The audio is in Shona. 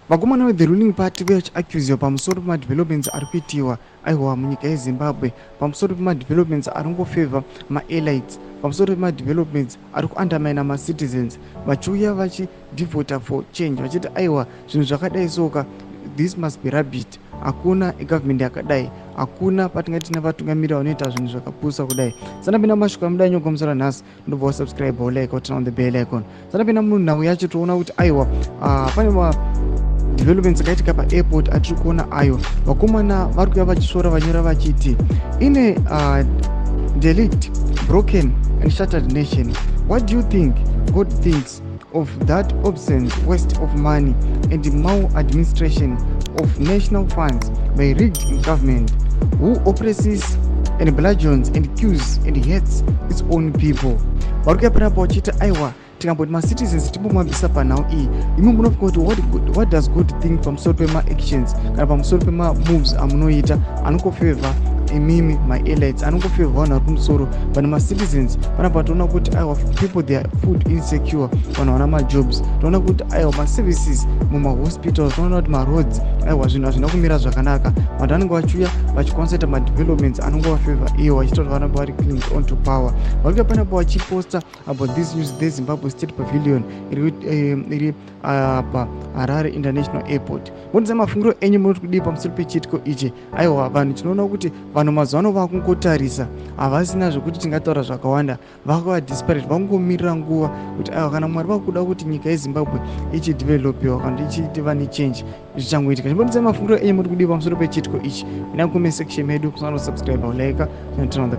Vakomana ve the ruling party vachiaccusiwa pamusoro pemadevelopments ari kuitiwa, aiwa, munyika yeZimbabwe, pamusoro pemadevelopments ari kungofavor maelites, pamusoro pemadevelopments ari kuundermina macitizens, vachiuya vachidevota for change, vachiti aiwa, zvinhu zvakadai soka, this must be rubbish. Hakuna government yakadai, hakuna patingati tine vatungamiri vanoita zvinhu zvakapusa kudai. Sanapinda mashoko amudai nyogomusora nhasi, ndobva wasubscribe, wolike, woturn on the bell icon. Sanapinda munhau yacho, toona kuti aiwa, pane developments akaitika paairport atiri kuona ayo. Vakomana vari kuya vachisvora, vanyora vachiti, "In a derelict, broken and shattered nation, what do you think God thinks of that obscene waste of money and maladministration of national funds by rigged government who oppresses and bludgeons and kills and hates its own people?" Vari kuya panapa vachiti aiwa, tikamboti macitizens timbomabvisa panhau iyi, imi munofunga kuti what does God think pamusoro pemaactions kana pamusoro pemamoves amunoita anongofavor imimi maelites, anongofavor vanhu vari kumusoro? Vanhu macitizens panapa toona kuti aiwa, people, they are food insecure, vanhu vana majobs. Toona kuti aiwa, maservices mumahospitals, toona kuti maroads, aiwa, zvinhu hazvina kumira zvakanaka. Vanhu vanenge vachiuya vachikwanisa kuita madevelopments anongovafavor iyo, vachiita kuti varamba vari cling on to power. Vari kuya panapa vachiposta about this news, the Zimbabwe State Pavilion iri paHarare International Airport. Mondidza mafungiro enyu, munoti kudii pamusoro pechiitiko ichi? Aiwa, vanhu, tinoona kuti vanhu mazuva ano vakungotarisa, havasina zvekuti tingataura zvakawanda, vakava desperate, vakungomirira nguva kuti aiwa, kana Mwari vakuda kuti nyika yeZimbabwe ichidevelopiwa kana kuti ichitiva nechange, zvichangoitika. Chimbondidzai mafungiro enyu, muri kudii pamusoro pechiitiko ichi? Ina comment section medu, kusana kusubscribe, like, turn on the